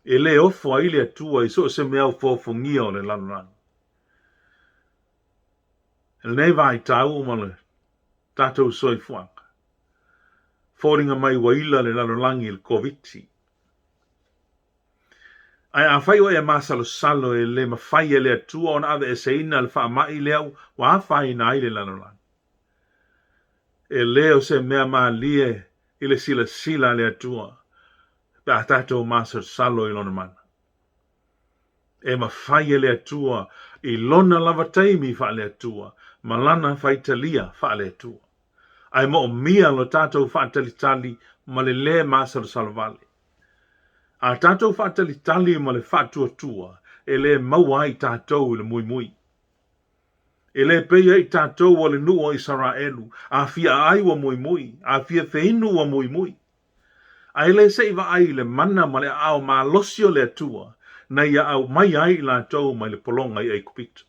E le ofo ai le Atua i so o se mea ofoofogia o le lalolagi. I lenei vaitau ma le tatou soifuaga, foliga mai ua ila le lalolagi i le Koviti. Ae afai ua e masalosalo e le mafai e le Atua ona aveeseina le faamai lea ua afaina ai le lalolagi, e le o se mea malie i le silasila a le Atua pe a tatou masalosalo i Lona mana. E mafai e le Atua i Lona lava taimi faale-Atua ma Lana faitalia faale-Atua. Ae moomia lo tatou faatalitali ma le lē masalosalo vale. A tatou faatalitali ma le faatuatua, e lē maua ai tatou i le muimui. E lē pei ai tatou o le nuu o Isaraelu, a fia aai ua muimui, a fia feinu ua muimui. Ae le se i vaai i le mana ma le aao malosi o le Atua na ia aumai ai i latou mai le pologa i Aikupito.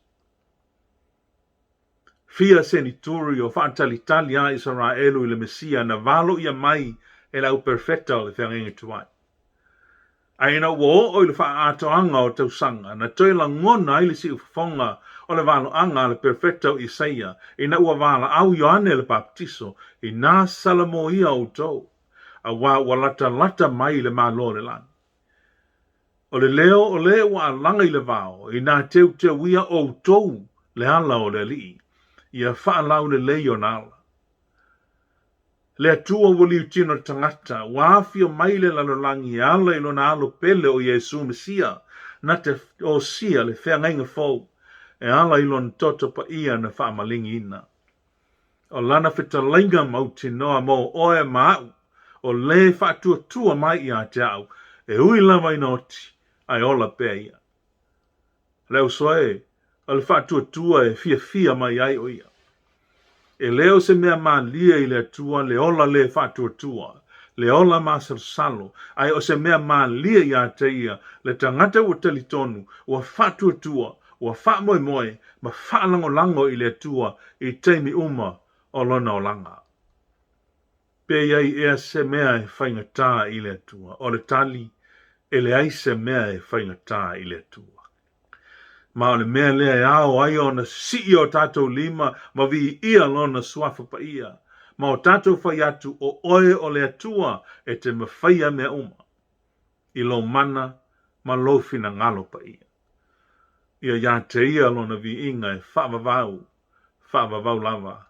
Fia senituri o faatalitali a Isaraelu i le Mesia na valoia mai e le au perofeta o le feagaiga tuai. Ae ina ua oo i le faaatoaga o tausaga, na toe lagona ai le siufofoga o le valoaga a le perofeta o Isaia, ina ua valaau Ioane le Papatiso, Inā salamoia outou, auā ua latalata mai le Malo o le lagi. O le leo o le ua alaga i le vao, inā teuteuia outou le ala o le Alii, ia faalaulelei ona ala. Le Atua ua liutino tagata, ua afio mai le lalolagi e ala i lona Alo pele o Iesu Mesia, na te osia le feagaiga fou, e ala i lona toto paia na faamaligiina. O lana fetalaiga mautinoa mo oe ma a'u, o le faatuatua mai ia te a'u, e ui lava ina oti, ae ola pea ia. Le uso e, o le faatuatua e fiafia mai ai o ia. E le o se mea malie i le Atua le ola le faatuatua, le ola masalosalo, ae o se mea malie ia te ia le tagata ua talitonu, ua faatuatua, ua faamoemoe ma faalagolago i le Atua i taimi uma o lona olaga. Pe i ai ea se mea e faigata i le Atua? O le tali, e leai se mea e faigata i le Atua. Ma o le mea lea e ao ai ona sii o tatou lima ma viia Lona Suafa Paia, ma o tatou fai atu, O Oe o le Atua e te mafaia mea uma, i Lou mana ma Lou finagalo paia. Ia iā te Ia Lona viiga e faavavau, faavavau lava.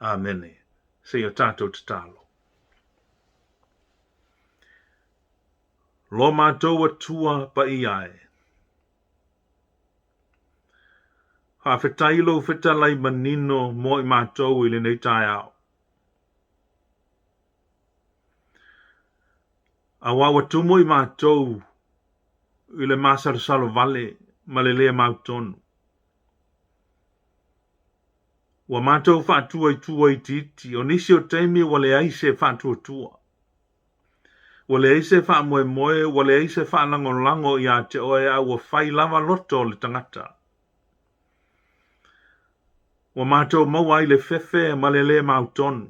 Amene. Se i o tatou tatalo. Lo matou Atua paia e. Faafetai i lou fetalai manino mo i matou i lenei taeao. Aua ua tumu i matou i le masalosalo vale ma le le mautonu. Ua matou faatua i tua itiiti, o nisi o taimi ua leai se faatuatua. Ua leai se faamoemoe, ua leai se faalagolago ia te oe, a ua fai lava loto o le tagata. Ua matou maua ai le fefe ma le lē mautonu,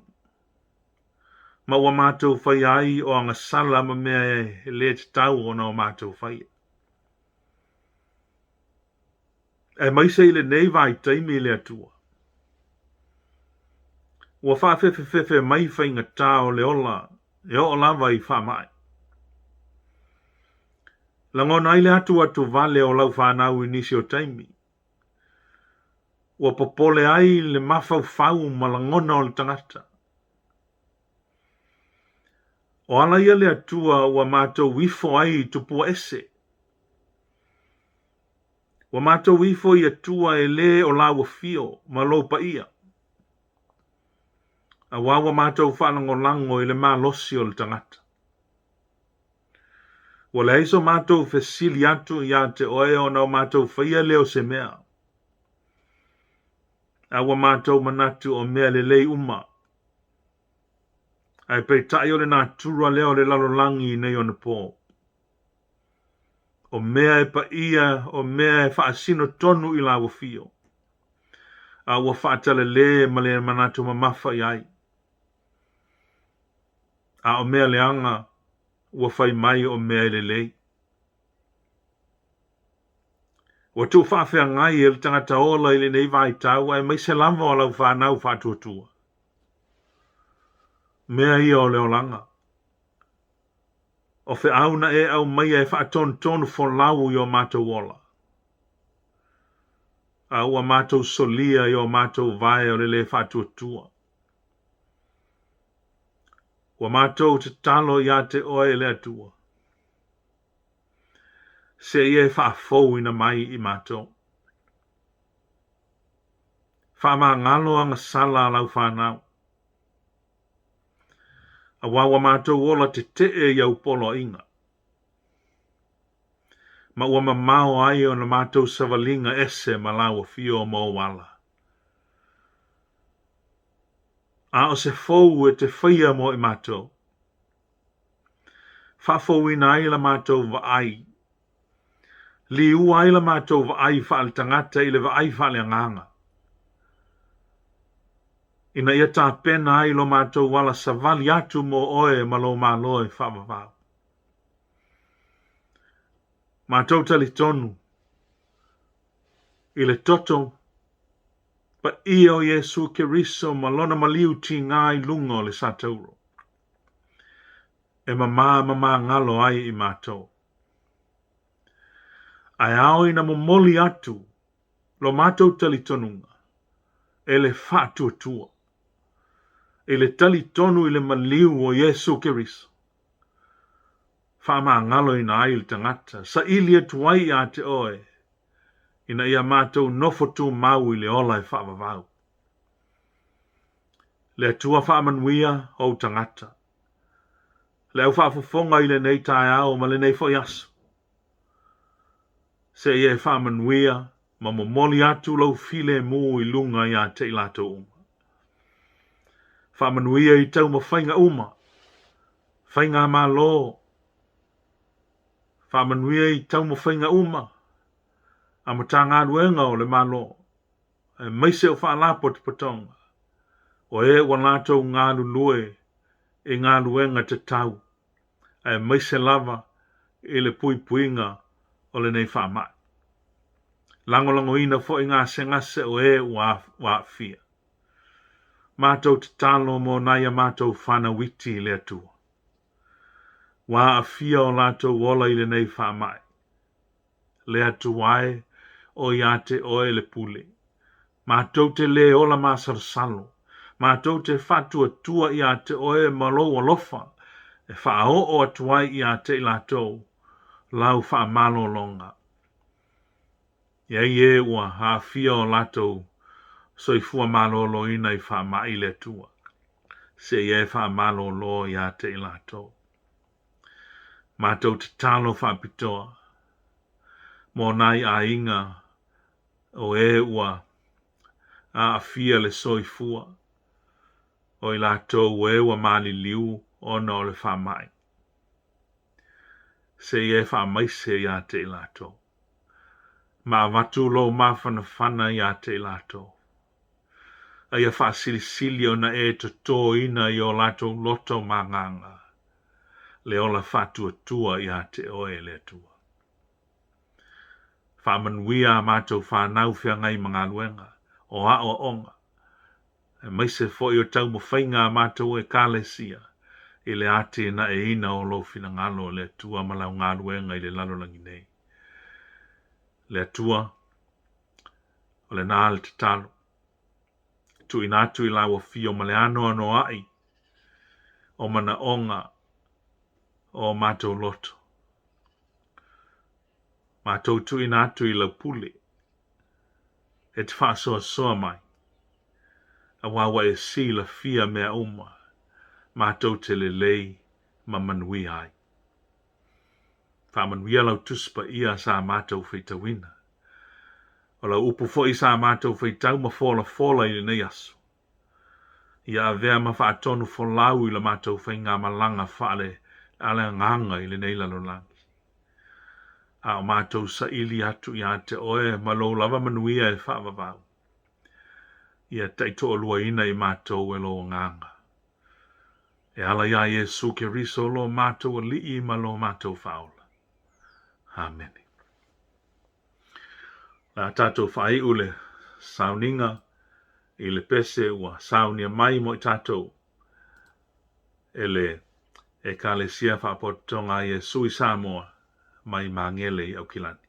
ma ua matou faia ai o agasala ma mea e lē tatau ona o matou faia. Aemaise i lenei vaitaimi le Atua. Ua faafefefefe mai faigata o le ola e oo lava i faamai. Lagona ai le atuatu vale o lau fanau i nisi o taimi. Ua popole ai le mafaufau ma lagona o le tagata. O ala ia le Atua ua matou ifo ai i tupua ese. Ua matou ifo i Atua e lē o lau afio ma lou paia, auā ua matou faalagolago i le malosi o le tagata. Ua leai so matou fesili atu iā te oe ona o matou faia lea o se mea, a ua matou manatu o mea lelei uma. Ae peitai o le natura lea o le lalolagi i nei onapō. O mea e paia, o mea e faasino tonu i lau afio, a ua faatalale ma le manatu mamafa i ai. A o mea leaga, ua fai mai o mea e lelei. Ua tuufaafeagai e le tagata ola i lenei vaitau aemaise lava o lau fanau faatuatua. Mea ia o le olaga. O feau na e aumaia e faatonutonu folau i o matou ola. A ua matou solia i o matou vae o le lē faatuatua. Ua matou tatalo iā te oe e le Atua. Seia e faafouina mai i matou. Faamagalo agasala a lau fanau. Auā ua matou ola tetee i au poloaiga, ma ua mamao ai ona matou savaliga ese ma lau afio ma ou ala. A o se fou e te faia mo i matou, faafouina ai la matou vaai, liua ai la matou vaai faaletagata i le vaai faaleagaga, ina ia tapena ai lo matou ala savali atu mo oe ma lou Malo e faavavau. Matou talitonu i le toto paia o Iesu Keriso ma lona maliu tigā i luga o le satauro, e mamā ma magalo ai i matou. Ae ao ina momoli atu lo matou talitonuga e le faatuatua i le talitonu i le maliu o Iesu Keriso, faamagaloina ai le tagata, saili atu ai iā te oe, ina ia matou nofo tumau i le ola e faavavau. Le Atua faamanuia ou tagata. Le au faafofoga i lenei taeao ma lenei foi aso. Seia e faamanuia ma momoli atu lou filemu i luga iā te i latou uma. Faamanuia i taumafaiga uma, faigamalo, faamanuia i taumafaiga uma a Matagaluega o le Malo, aemaise o Faalapotopotoga, o e ua latou galulue i galuega tatau, aemaise lava i le puipuiga o lenei faamai. Lagolagoina foi gasegase o e ua aafia. Matou tatalo mo nai a matou fanau iti i le Atua. Ua aafia o latou ola i lenei faamai. Le Atua e, o iā te oe le pule. Matou te lē ola masalosalo. Matou te faatuatua iā te oe ma lou alofa e faaoo atu ai iā te i latou. lau faamalologa. E ai e ua aafia o latou soifua maloloina i faamai le Atua, se i e faamalolo ia te i latou. Matou tatalo faapitoa mo nai aiga o e ua aafia le soifua, o i latou o e ua maliliu ona o le faamai. Se i e faamaise ia te i latou. Ma avatu lou mafanafana ia te i latou. A ia faasilisili ona e totoina i o latou loto ma agaga le ola faatuatua ia te oe le Atua. Faamanuia a matou fanau feagai ma galuega, o aoaoga, aemaise foi o taumafaiga a matou Ekalesia i le atinaeina o lou finagalo le Atua ma lau galuega i le lalolagi nei. Le Atua, o lena le tatalo. Tuuina atu i lau afio ma le anoanoai o manaoga o matou loto. Matou tuuina atu i lau pule e te faasoasoa mai, aua ua e silafia mea uma, matou te lelei ma manuia ai. Faamanuia lau Tusi Paia sa matou faitauina. O lau upu foi sa matou faitau ma folafola i lenei aso. Ia avea ma faatonu folau i la matou faigamalaga faaleagaga i lenei lalolagi. A o matou saili atu ia te oe ma lou lava manuia e faavavau. Ia taitoaluaina i matou e lou agaga. E ala iā Iesu Keriso lo matou Alii ma lo matou Faaola. Amene. O le a tatou faaiu le sauniga i le pese ua saunia mai mo i tatou e le Ekalesia Faapotopotoga a Iesu i Samoa mai Magele i Aukilani.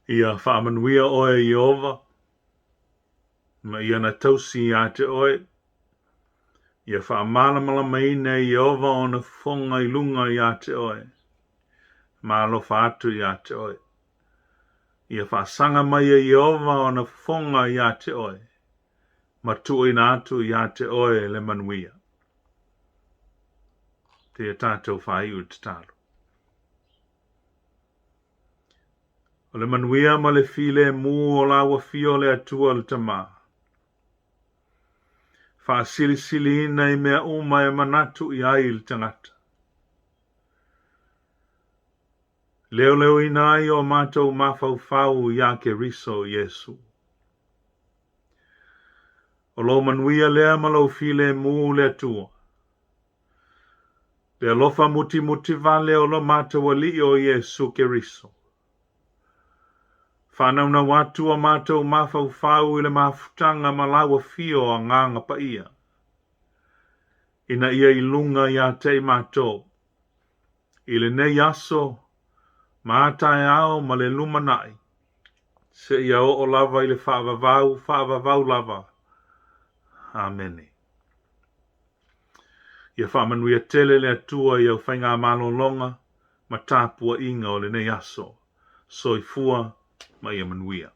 Ia faamanuia oe e Ieova, ma ia na tausi iā te oe. Ia faamalamalamaina e Ieova ona fofoga i luga iā te oe, ma alofa atu iā te oe. Ia faasaga mai e Ieova ona fofoga iā te oe, ma tuuina atu iā te oe le manuia. Seia tatou faaiu i le tatalo. O le manuia ma le filemu o lau Afio le Atua le Tama. Faasilisiliina i mea uma e manatu i ai le tagata. Leoleoina ai o matou mafaufau iā Keriso Iesu. O lou manuia lea ma lou filemu le Atua. Le alofa mutimuti vale o lo matou Alii o Iesu Keriso. Faanaunau atu o matou mafaufau i le mafutaga ma lau afio Agaga Paia, ina ia i luga ia te i matou, i lenei aso ma a taeao ma le lumanai, seia oo lava i le faavavau faavavau lava. Amene. Ia faamanuia tele le Atua i au faigamalologa ma tapuaiga o lenei aso. Soifua ma ia manuia.